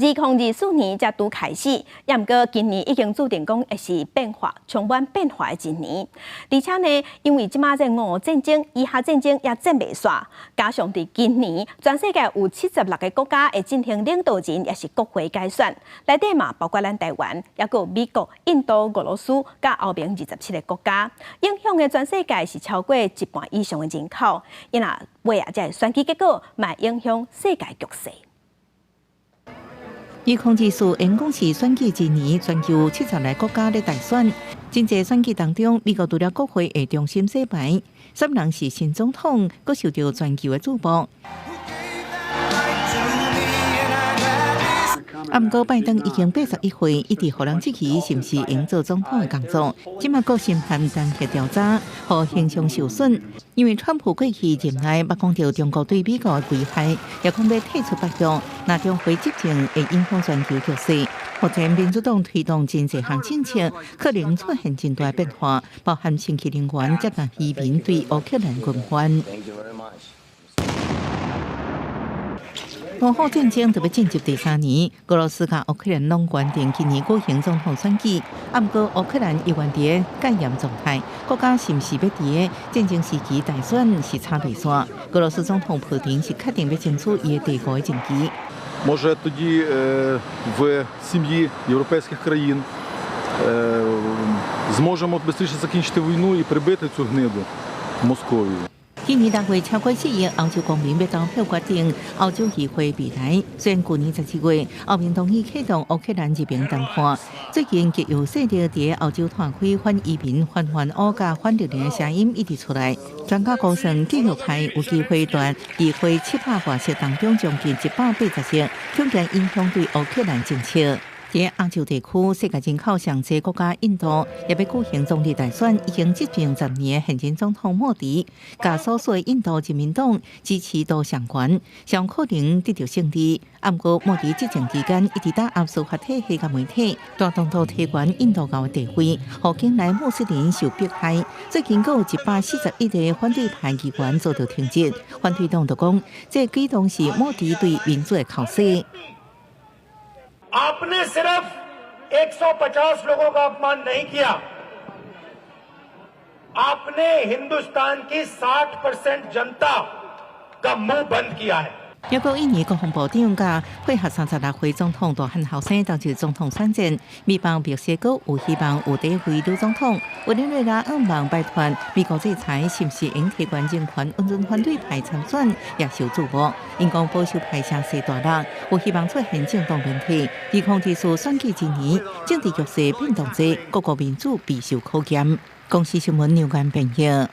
2024年才拄開始，也毋過今年已經注定講會是變化、充滿變化的一年。而且呢，因為這馬這俄烏戰爭、以哈戰爭也戰袂煞，加上佇今年全世界有76個國家會進行領導人抑是國會改選，內底嘛包括咱台灣，抑閣有美國、印度、俄羅斯佮歐盟27個國家，影響的全世界是超過一半以上的人口。因若尾仔這個選舉結果，嘛會影響世界局勢。2024因講是選舉之年，全球76個國家咧大選，真濟選舉當中，美國除了國會會重新洗牌，啥人是新總統，閣受著全球的矚目。啊，毋過拜登已經81歲，一直予人質疑是毋是會用做總統的工作。這馬閣深陷彈劾調查，予形象受損。因為川普過去任內捌講著中國對美國的危害，也講欲退出北約，若中會執政會影響全球局勢。目前民主黨推動真濟項政策，可能出現真大變化，包含清氣能源、接納移民對烏克蘭軍援。俄烏戰爭就欲進入第三年，俄羅斯佮烏克蘭攏原定今年舉行總統選舉，啊，毋過烏克蘭猶原佇咧戒嚴狀態，國家是毋是欲佇咧戰爭時期大選是吵袂煞。俄羅斯總統普丁是確定欲爭取伊的第五個任期。 Може, тоді в сім'ї європейських країн зможемо швидше закінчити війну і прибити цю гниду Московію. 今年6月超過4億歐洲公民欲投票決定歐洲議會未來。雖然舊年12月歐盟同意啟動烏克蘭入盟談判，最近極右勢力佇歐洲湠開反移民、反環保佮反綠能的聲音一直出來。專家估算，極右派有機會奪議會700外席當中將近180席，恐驚影響對烏克蘭政策。佇亞洲地區，世界人口上濟國家印度也欲舉行總理大選，已經執政10年的現任總統莫迪，佮所屬的印度人民黨支持度上懸，上可能得著勝利。啊，毋過莫迪執政期間一直打壓司法體系佮媒體，大動作提懸印度教的地位，予境內穆斯林受迫害。最近閣有141個反對派議員遭著停職，反對黨就講，這個舉動是莫迪對民主的剾洗。 आपने सिर्फ 150 लोगों का अपमान नहीं किया, आपने हिंदुस्तान की 60% जनता का मुंह बंद किया है。美國印尼國防部長佮配合36歲總統大漢後生投入總統選戰，美邦墨西哥有希望有第一位女總統。委內瑞拉向望擺脫美國制裁，是毋是會提懸人權溫潤反對派參選也受矚目。𪜶講保守派聲勢大落，有希望出現政黨輪替。2024選舉之年，政治局勢變動濟，各國民主備受考驗。公視新聞劉冠編譯。